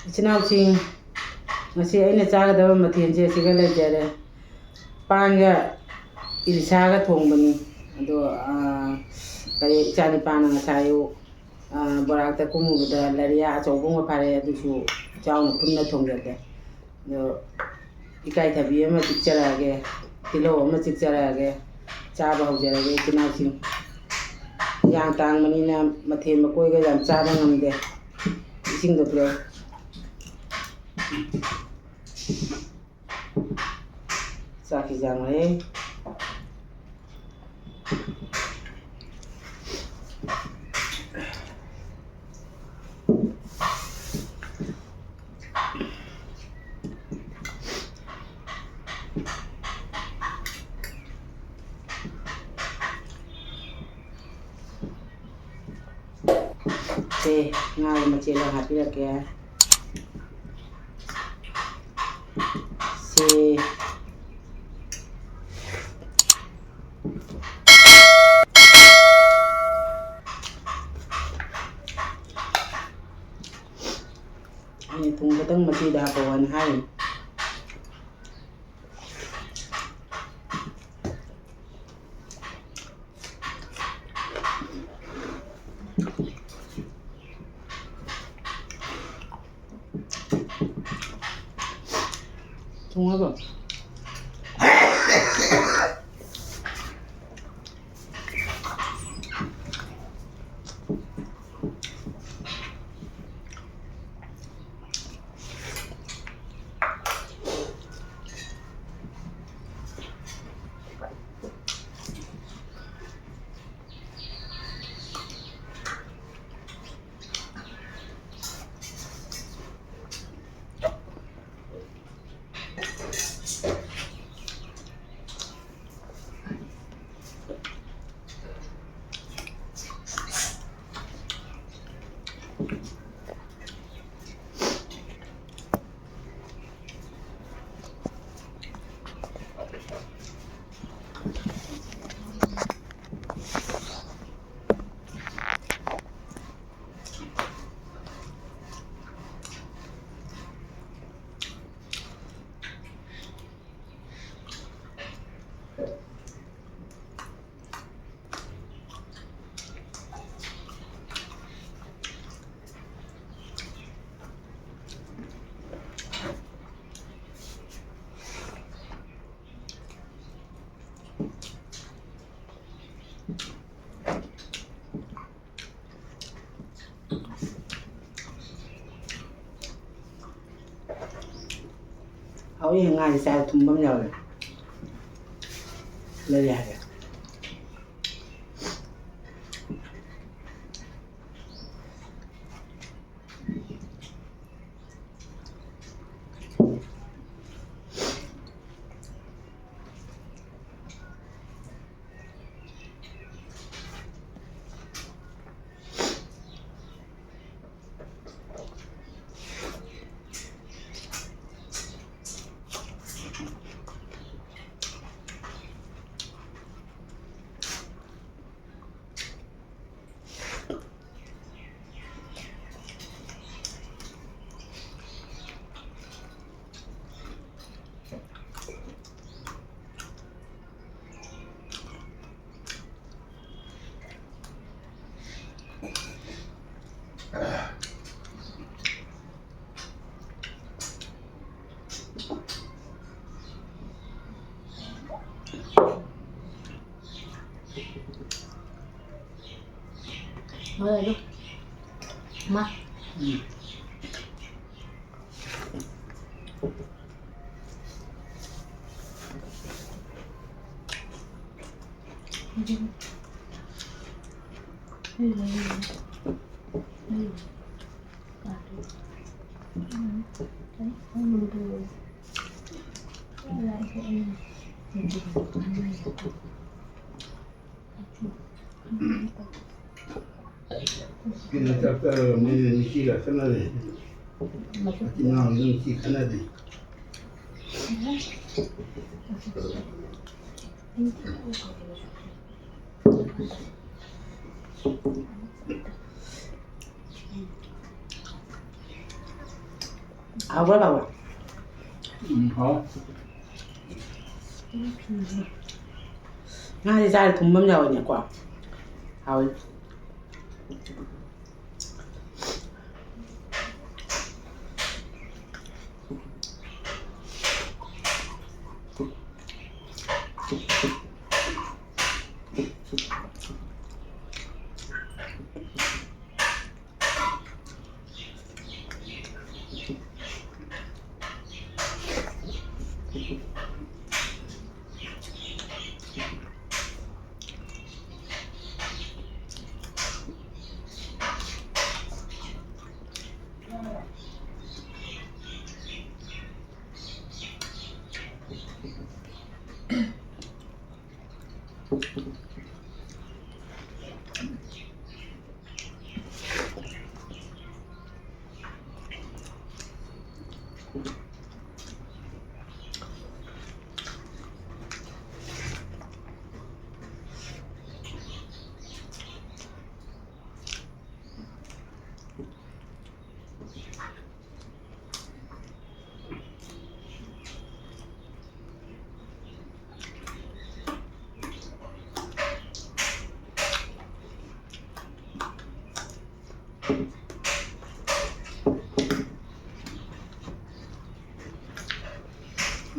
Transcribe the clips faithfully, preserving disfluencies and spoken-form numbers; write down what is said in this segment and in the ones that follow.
ꯏꯆꯤꯟ ꯏꯅꯥꯎꯁꯤꯡ, ꯉꯁꯤ ꯑꯩꯅ ꯆꯥꯒꯗꯕ ꯃꯊꯦꯜꯁꯦ ꯑꯁꯤꯒ ꯂꯩꯖꯔꯦ꯫ ꯄꯥꯟꯒ ꯏꯂꯤꯁꯥꯒ ꯊꯣꯡꯕꯅꯤ꯫ ꯑꯗꯣ, ꯑꯥ, ꯀꯔꯤ, ꯏꯆꯥ ꯅꯤꯄꯥꯅ ꯉꯁꯥꯏ ꯑꯌꯨꯛ, ꯑꯥ, ꯕꯣꯔꯥꯛꯇ ꯀꯨꯝꯃꯨꯕꯗ ꯂꯩꯔꯤꯌꯥ ꯑꯆꯧꯕ ꯑꯃ ꯐꯥꯔꯛꯑꯦ, ꯑꯗꯨꯁꯨ ꯏꯆꯥꯎꯅ ꯄꯨꯟꯅ ꯊꯣꯡꯖꯜꯂꯦ꯫ ꯑꯗꯣ ꯏꯀꯥꯏꯊꯕꯤ ꯑꯃ ꯆꯤꯛꯆꯔꯛꯑꯒꯦ, ꯇꯤꯜꯍꯧ ꯑꯃ ꯆꯤꯛꯆꯔꯛꯑꯒꯦ, ꯆꯥꯕ ꯍꯧꯖꯔꯒꯦ ꯏꯆꯤꯟ ꯏꯅꯥꯎꯁꯤꯡ꯫ ꯏꯟꯖꯥꯡ ꯇꯥꯡꯕꯅꯤꯅ ꯃꯊꯦꯜ ꯃꯀꯣꯏꯒ ꯌꯥꯝ ꯆꯥꯕ ꯉꯝꯗꯦ꯫ ꯏꯁꯤꯡꯗꯣ ꯄꯤꯔꯛꯎ꯫ ꯆꯥꯛꯁꯤ ꯆꯥꯡꯉꯦ꯫ ꯁꯦ, ꯉꯥꯒꯤ ꯃꯆꯦꯠ ꯑꯃ ꯍꯥꯞꯄꯤꯔꯛꯀꯦ꯫ ꯁꯦ꯫ ꯑꯩꯅ ꯊꯨꯝ ꯈꯛꯇꯪ ꯃꯆꯤꯗ ꯍꯥꯞꯄꯛꯑꯣꯅ ꯍꯥꯏꯔꯤꯅꯤ꯫ ꯊꯨꯝꯃꯕꯣ? ꯍꯥꯎꯏ, ꯉꯥꯁꯦ ꯆꯥꯔ ꯊꯨꯝꯕ ꯑꯃ ꯌꯥꯎꯔꯦ꯫ ꯂꯩꯔꯦ ꯍꯥꯏꯔꯦ꯫ ꯍꯣꯏ, ꯑꯗꯨ ꯃꯥ꯫ ꯎꯝ꯫ ꯀꯩꯅꯣ ꯆꯥꯛ ꯆꯥꯔꯒ ꯃꯣꯏꯅ ꯅꯨꯄꯤꯒ ꯈꯠꯅꯔꯦ꯫ ꯃꯆꯤꯟ ꯃꯅꯥꯎ ꯑꯗꯨꯝ ꯅꯨꯄꯤ ꯈꯠꯅꯔꯦ꯫ ꯍꯥꯎꯕ꯭ꯔꯥ, ꯕꯥꯕꯨ? ꯎꯝ, ꯍꯥꯎ꯫ ꯉꯥꯁꯦ ꯆꯥꯔ ꯊꯨꯝꯕ ꯑꯃ ꯌꯥꯎꯋꯤꯅꯦꯀꯣ꯫ ꯍꯥꯎꯋꯤ꯫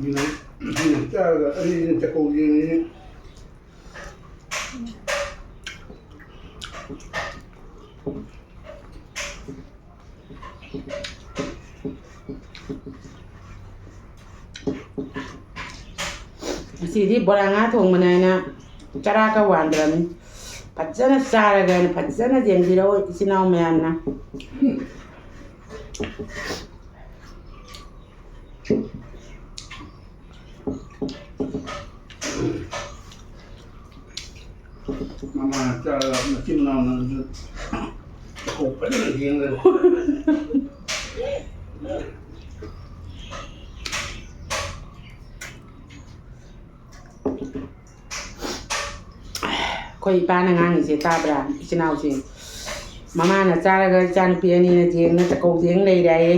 ꯃꯤꯅ ꯆꯥꯔꯒ ꯑꯅꯤꯁꯤꯅ ꯆꯥꯛꯀꯧ ꯌꯦꯡꯉꯤ꯫ ꯉꯁꯤꯗꯤ ꯕꯣꯔꯥ ꯉꯥ ꯊꯣꯡꯕꯅꯦ ꯍꯥꯏꯅ ꯆꯔꯥ ꯈꯔ ꯋꯥꯟꯗ꯭ꯔꯕꯅꯤ꯫ ꯐꯖꯅ ꯆꯥꯔꯒꯦꯅ ꯐꯖꯅ ꯌꯦꯡꯕꯤꯔꯛꯑꯣ ꯏꯆꯤꯟ ꯏꯅꯥꯎ ꯃꯌꯥꯝꯅ꯫ ꯃꯃꯥꯅ ꯆꯥꯔꯒ ꯃꯆꯤꯟ ꯃꯅꯥꯎꯅꯁꯨ ꯆꯥꯛꯈꯣꯝ ꯐꯖꯅ ꯌꯦꯡꯂꯒ꯫ ꯑꯩꯈꯣꯏ ꯏꯄꯥꯅ ꯉꯥꯡꯉꯤꯁꯦ ꯇꯥꯕ꯭ꯔꯥ? ꯏꯆꯤꯟ ꯏꯅꯥꯎꯁꯦ, ꯃꯃꯥꯅ ꯆꯥꯔꯒ ꯏꯆꯥꯅꯨꯄꯤ ꯑꯅꯤꯅ ꯌꯦꯡꯅ ꯆꯥꯛꯀꯧ ꯌꯦꯡ ꯂꯩꯔꯦ ꯍꯥꯏꯌꯦ꯫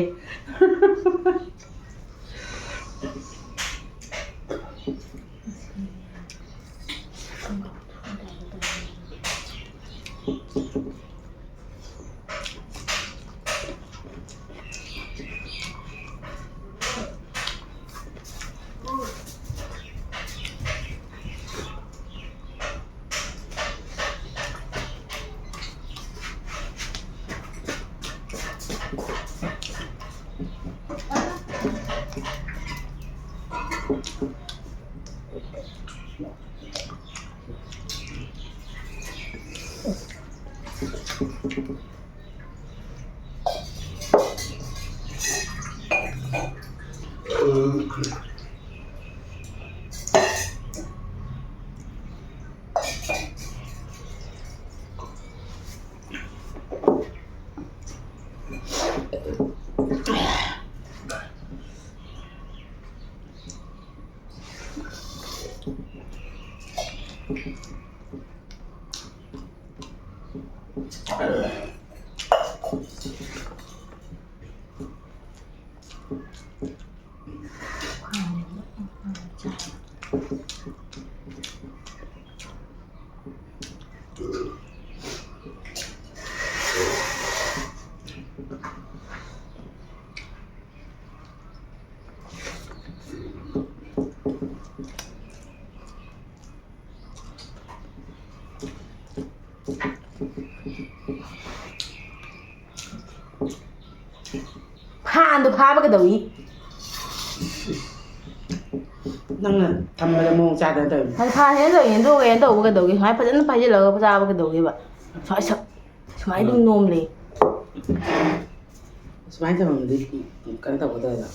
ꯐꯥꯟꯗꯣ ꯐꯥꯕ ꯀꯩꯗꯧꯏ? ꯅꯪꯅ ꯊꯝꯕꯗ ꯃꯑꯣꯡ ꯆꯥꯗꯅ ꯇꯧꯔꯤꯅꯤ꯫ ꯐꯥꯟ ꯐꯥꯟ ꯍꯦꯟ ꯇꯧꯏ, ꯍꯦꯟꯗꯣꯛꯑꯒ ꯍꯦꯟ ꯇꯧꯕ ꯀꯩꯗꯧꯒꯦ? ꯁꯨꯃꯥꯏꯅ ꯐꯖꯅ ꯄꯥꯏꯁꯤꯜꯂꯒ ꯆꯥꯕ ꯀꯩꯗꯧꯒꯦꯕ? ꯁꯨꯃꯥꯏ ꯁ-, ꯁꯨꯃꯥꯏꯅ ꯑꯗꯨꯝ ꯅꯣꯝ ꯂꯩ꯫ ꯁꯨꯃꯥꯏꯅ ꯊꯝꯃꯝꯗꯤ ꯀꯩꯅꯣ ꯇꯧꯒꯗꯕ꯫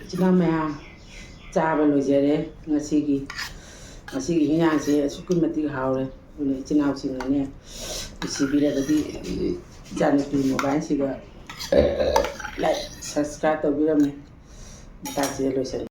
ꯏꯆꯤꯟ ꯏꯅꯥꯎ ꯃꯌꯥꯝ, ꯆꯥꯕ ꯂꯣꯏꯖꯔꯦ ꯉꯁꯤꯒꯤ꯫ ꯉꯁꯤꯒꯤ ꯍꯤꯟꯖꯥꯡꯁꯦ ꯑꯁꯨꯛꯀꯤ ꯃꯇꯤꯛ ꯍꯥꯎꯔꯦ꯫ ꯑꯗꯨꯅ ꯏꯆꯤꯟ ꯏꯅꯥꯎꯁꯤꯡꯅꯅꯦ, ꯅꯨꯡꯁꯤꯕꯤꯔꯒꯗꯤ ꯏꯆꯥꯅꯨꯄꯤ ꯃꯣꯕꯥꯏꯜꯁꯤꯒ like, subscribe ꯇꯧꯕꯤꯔꯝꯃꯦ꯫ ꯃꯇꯥꯡꯁꯤꯗ ꯂꯣꯏꯁꯤꯟ